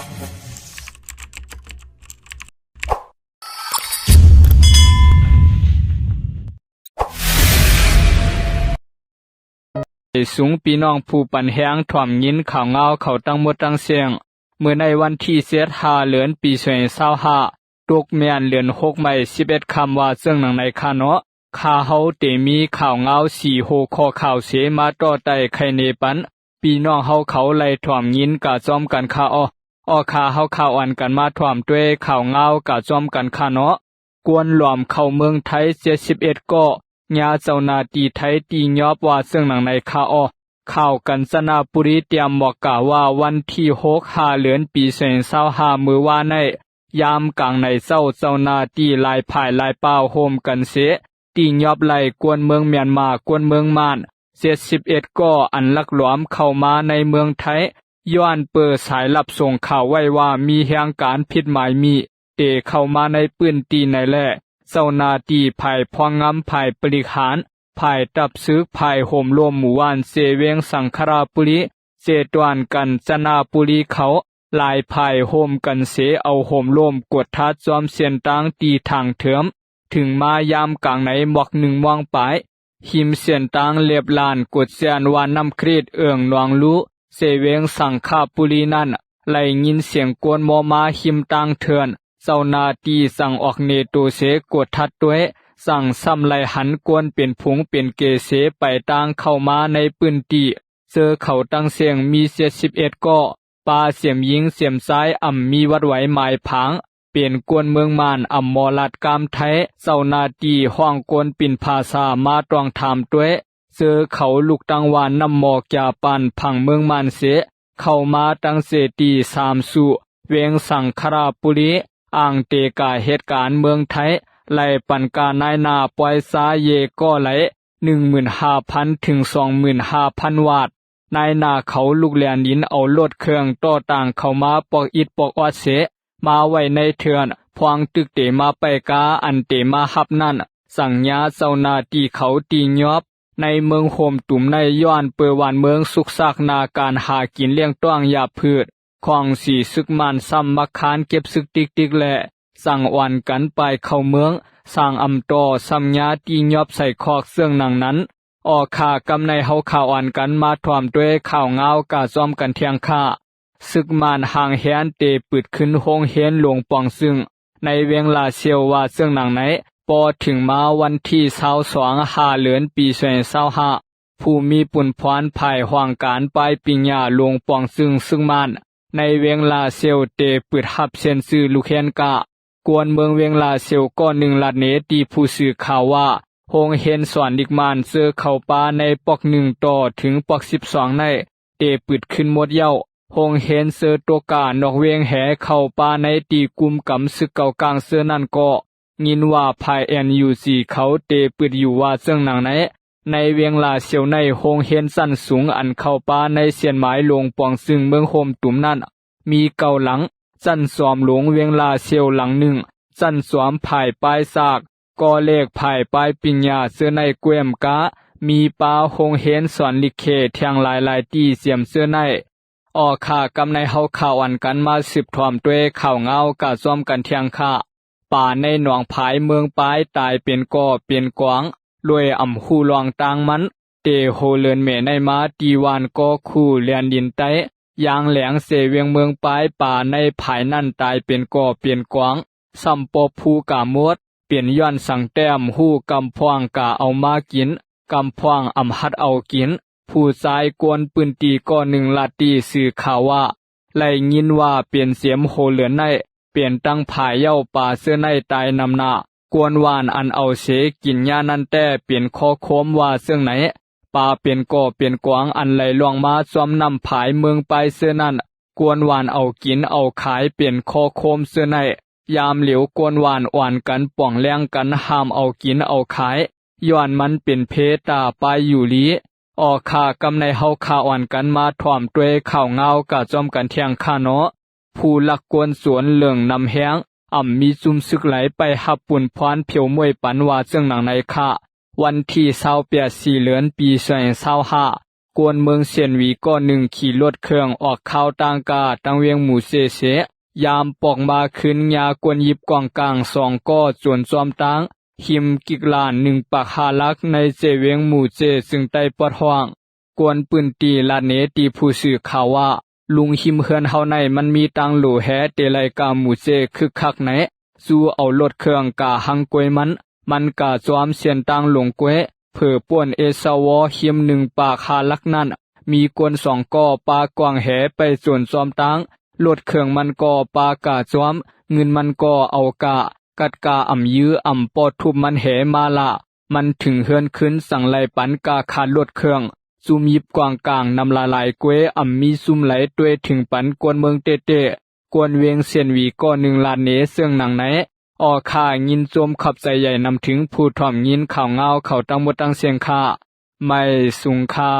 ສູງພີ່ນ້ອງຜູ້ປັນແຮງ ຖ້ວມຍິນຂ່າວງາວເຂົ້າທັງໝົດທັງເຊິ່ງ. ມື້ໃນວັນທີເຈັດ ຫ້າເດືອນ ປີສອງພັນຊາວຫ້າ ຕົກແມ່ນເດືອນຫົກໃໝ່ ສິບເອັດຄ່ຳ ວ່າເຊິ່ງໜັງໃນຄະເນາະ. ຂ້າເຮົາເຕມີຂ່າວງາວສີ່ຫົວຂໍ້ຂ່າວເສ ມາຕໍ່ໄຕ່ໄຂເນປັນ ພີ່ນ້ອງເຮົາເຂົາໄດ້ຖ້ວມຍິນກະຈອມກັນຄະເອາະ. ເອາະ ຂ້າເຮົາຂ່າວອ່ອນກັນມາຖ້ວມດ້ວຍຂ່າວງາວກະຈອມກັນຄະເນາະ. ກວນຫຼວມເຂົ້າເມືອງໄທ ເຈັດສິບເອັດ ເກາະ ຍາເຈົ້າໜ້າທີ່ໄທຕີຍອບ ວ່າເຊິ່ງໜັງໃນຄະເອາະ. ຂ່າວການຈະນະບູລີຕຽມບອກກາວ່າ ວັນທີຫົກ ຫ້າເດືອນ ປີສອງພັນຊາວຫ້າ ມື້ວານໃນ ຍາມກາງໃນເຊົ້າ ເຈົ້າໜ້າທີ່ຫຼາຍຝ່າຍຫຼາຍປ່າວໂຮມກັນເສ ຕີຍອບໄລ່ກວນເມືອງມຽນມາ ກວນເມືອງມານ ເຈັດສິບເອັດ ເກາະ ອັນລັກຫຼວມເຂົ້າມາໃນເມືອງໄທ ຍ້ອນເປີດສາຍລັບສົ່ງຂ່າວໄວ້ວ່າ ມີແຮງການຜິດໝາຍມີ ເຕເຂົ້າມາໃນພື້ນທີ່ໃນແລະ ເຈົ້າໜ້າທີ່ຝ່າຍພອງງາມ ຝ່າຍບໍລິຫານ ຝ່າຍຕັບຊຶກ ຝ່າຍໂຮມລົມໝູ່ບ້ານເຊເວງສັງຄະລາບູລີ ເຊດວນການຈະນະບູລີເຂົາ ຫຼາຍຝ່າຍໂຮມກັນເສ ເອົາໂຮມລົມກວດທັດຈອມເສັ້ນທາງທີ່ທາງເທີມ ເຖິງມາຍາມກາງໃນໝອກໜຶ່ງໂມງປາຍ ຮິມເສັ້ນທາງລຽບລານກົດແຈນ ບ້ານນ້ຳຄຣີດ ເອີ່ງໜອງລູ ເຊເວງສັງຂະບູລີນັ້ນ ໄດ້ຍິນສຽງກວນມໍມາຮິມທາງເຖື່ອນ ເຈົ້າໜ້າທີ່ສັ່ງອອກເນໂຕເສກວດທັດດ້ວຍ ສັ່ງຊ້ຳໄລ່ຫັນກວນເປັນຝູງເປັນເກເສ ໄປທາງເຂົ້າມາໃນພື້ນທີ່ ເຈີເຂົາທັງເຊິ່ງມີ ເຈັດສິບເອັດ ເກາະ ປ່າເສມຍິງເສມຊາຍ ອຳມີວັດໄຫວໝາຍຜັງ ເປັນກວນເມືອງມານ ອຳໝໍລາດກາມໄທ ເຈົ້າໜ້າທີ່ຮ້ອງກວນປິ່ນຜາສາມາຕ້ວງຖາມດ້ວຍ ເຈີເຂົາລຸກຕັ້ງວ່ານ້ຳໝໍກຢາປານຜັງເມືອງມານເສ ເຂົ້າມາຕັ້ງເສຕີ ສາມສຸ ເວງສັງຂະລາບູລີ ອ່າງເຕກາເຮັດການເມືອງໄທ ໄລ່ປັນການາຍໜ້າປ່ອຍຊາເຢກໍໄຫຼ ໜຶ່ງໝື່ນຫ້າພັນ ເຖິງ ສອງໝື່ນຫ້າພັນ ວາດ. ນາຍໜ້າເຂົາລຸກແລ່ນດິນເອົາລົດເຄື່ອງຕໍ່ຕ່າງເຂົ້າມາປອກອິດປອກອອດເສ ມາໄວ້ໃນເຖື່ອນ ພວງຕຶກເຕມາໄປກາ ອັນເຕມາຮັບນັ້ນ ສັງຍາເຈົ້າໜ້າທີ່ເຂົາຕີຍອບ ໃນເມືອງໂຮມຕຸມໃນ ຍ້ອນເປີບ້ານເມືອງສຸກຊາກໜ້າການຫາກິນລ້ຽງຕ້ອງຫຍ້າພືດ ຂອງສີຊຶກມານຊ້ຳມັກຄານເກັບຊຶກຕິກໆ ແລະ ສັ່ງອອນກັນປາຍເຂົ້າເມືອງ ສ້າງອຳຕໍ່ຊ້ຳຍາຕີຍອບໃສ່ຄອກເຊິ່ງໜັງນັ້ນ. ອອກຂ້າກັບໃນເຮົາຂ່າວອ່ອນກັນມາຖ້ວມດ້ວຍຂ່າວງາວກະຈອມກັນທ່ຽງຄ່າ. ຊຶກມານຫາງແຮນເຕປຶດຂຶ້ນໂຮງຮຽນຫຼວງປອງຊຶງ ໃນເວງລາຊຽວ ວ່າເຊິ່ງໜັງໃນ ພໍເຖິງມາວັນທີຊາວສອງ ຫ້າເດືອນ ປີສອງພັນຊາວຫ້າ ຜູ້ມີປຸນພອນຝ່າຍຫ້ອງການປາຍປິງຍາຫຼວງປອງຊຶງ ຊຶກມານ ໃນເວງລາຊຽວເຕປຶດຮັບເຊັນຊື່ລູກຮຽນກະ ກວນເມືອງວຽງລາຊຽວ ກໍໜຶ່ງລັດເນຕີຜູ້ສື່ຂ່າວວ່າ ໂຮງຮຽນສອນລິກມານເຈີເຂົ້າປ່າໃນປອກໜຶ່ງຕໍ່ເຖິງປອກສິບສອງໃນ ເຕປຶດຂຶ້ນໝົດແລ້ວ. ໂຮງຮຽນເຈີຕົກການອກເວງແຫເຂົ້າປ່າໃນທີ່ກຸມກຳຊຶກເກົ່າກາງເຊີນັ້ນກໍ ຍິນວ່າຝ່າຍ NUG ເຂົາເຕປຶດຢູ່ວ່າເຊິ່ງໜັງໃນ. ໃນວຽງລາຊຽວໃນ ໂຮງຮຽນຊັ້ນສູງອັນເຂົ້າປ່າໃນເຊນໝາຍຫຼວງປອງຊຶງເມືອງໂຮມຕຸມນັ້ນ ມີເກົ້າຫຼັງ, ຊັ້ນສອມຫຼວງວຽງລາຊຽວຫຼັງໜຶ່ງ, ຊັ້ນສອມຝ່າຍປາຍສາກ, ກໍເລກຝ່າຍປາຍປິງຍາເຈີໃນແກວມກາ, ມີປ່າໂຮງຮຽນສອນລິເຂດແຫ່ງຫຼາຍໆທີ່ສຽມເຈີໃນ. ອອກຂ້າກັບໃນເຮົາຂ່າວອັນກັນມາສືບຖ້ອມດ້ວຍຂ່າວງາວກະຊອມກັນທ່ຽງຄ່າ. ປາໃນໜອງພາຍເມືອງປາຍຕາຍເປັນກໍເປັນກວາງ ໂດຍອຳຮູ້ລ່ອງຕ່າງມັນ ເຕໂຮເລີນເມໃນມາ ທີ່ຫວ່ານກໍຄູ່ແລນດິນໃຕ້ ຢ່າງແຫຼງເຊວຽງເມືອງປາຍ ປາໃນພາຍນັ້ນຕາຍເປັນກໍເປັນກວາງ ຊ້ຳປໍພູກາໝົດ ເປັນຍ້ອນສັງແຕ້ມຮູ້ກຳພວງກະເອົາມາກິນ ກຳພວງອຳຫັດເອົາກິນ. ຜູ້ຊາຍກວນພື້ນທີ່ກໍໜຶ່ງລັດທີ່ສື່ຂ່າວວ່າ ໄດ້ຍິນວ່າເປັນເຈັມໂຮເລີນໃນ ເປັນຕັ້ງພາຍເຍົາປາເຊີ້ໃນຕາຍນຳໜ້າ ກວນຫວ່ານອັນເອົາເສກິນຍານັ້ນແຕ່ເປັນຂໍ້ໂຄມວ່າເຊິ່ງໃນ. ປາເປັນກໍເປັນກວາງອັນໄຫຼລ່ອງມາຈອມນ້ຳພາຍເມືອງປາຍເຊີ້ນັ້ນ ກວນຫວ່ານເອົາກິນເອົາຂາຍເປັນຂໍ້ໂຄມເຊີ້ໃນ ຍາມຫຼຽວກວນຫວ່ານອວນກັນປ່ອງແລງກັນຫ້າມເອົາກິນເອົາຂາຍ ຍ້ອນມັນເປັນເພຕາປາຍຢູ່ລີ. ອອກຂ້າກັບໃນເຮົາຂ້າອ່ອນກັນມາຖ້ອມດ້ວຍຂ່າວງາວກະຈອມກັນທ່ຽງຄ່າເນາະ. ຜູ້ລັກກວນໂຈນເລິ້ງນຳແຮງ ອຳມີຈຸ້ມຊຶກໄຫຼໄປຮັບປຸນພອນຜຽວມວຍປັນວ່າເຊິ່ງໜັງໃນຄ່າ. ວັນທີຊາວແປດ ສີ່ເດືອນ ປີສອງພັນຊາວຫ້າ ກວນເມືອງຊຽນຫວີ ກໍໜຶ່ງ ຂີ່ລົດເຄື່ອງອອກຂ່າວຕ່າງກາ ຕາງວຽງໝູ່ເຈເຊ ຍາມປອກມາຄືນ ຍາກວນຢິບກອງກາງ ສອງ ກໍ ໂຈນຈອມຕາງ ຮິມກິກລານ ໜຶ່ງປາກຫ້າຫຼັກ ໃນເຈວຽງໝູ່ເຈ ເຊີງໃຕ້ປອດຫ້ອງ. ກວນປືນຕີລາດເນ ຕີຜູ້ສື່ຂ່າວວ່າ ລຸງຮິມເຮືອນເຮົາໃນ ມັນມີຕ່າງໂຫຼແຮ ເຕໄລກາໝູ່ເຈ ຄຶກຄັກໃນ ຊູເອົາລົດເຄື່ອງກາຮັງກວຍມັນ ມັນກາຈອມ ຊຽນຕ່າງຫຼົງກວຍ ເຜີປ່ວນເອຊາວໍ ຮິມໜຶ່ງປາກຫ້າຫຼັກນັ້ນ ມີກວນສອງກໍ ປາກວາງແຮ ໄປໂຈນຈອມຕາງ ລົດເຄື່ອງມັນກໍປາກາຈອມ ເງິນມັນກໍເອົາກາ ກັດກາອຳຢື້ອຳປໍທຸບມັນແຮມາລະ ມັນເຖິງເຮືອນຄືນ ຈັ່ງໄລ່ປັນກາຂາດລົດເຄື່ອງ ຊຸມຢິບກອງກາງ ນຳລາລາຍກວຍ ອຳມີຊຸມໄຫຼ ຕ້ວຍເຖິງປັນກວນເມືອງເຕໆ ກວນວຽງຊຽນຫວີ ກໍໜຶ່ງ ລາດເນ ເຊິ່ງໜັງໃນ. ອໍ ຂ້າຍິນຊົມຂອບໃຈໃຫຍ່ນຳເຖິງຜູ້ຖ່ອມຍິນຂ່າວງາວເຂົ້າທັງໝົດທັງເສັງຂ້າ ໄມສູງຄ່າ.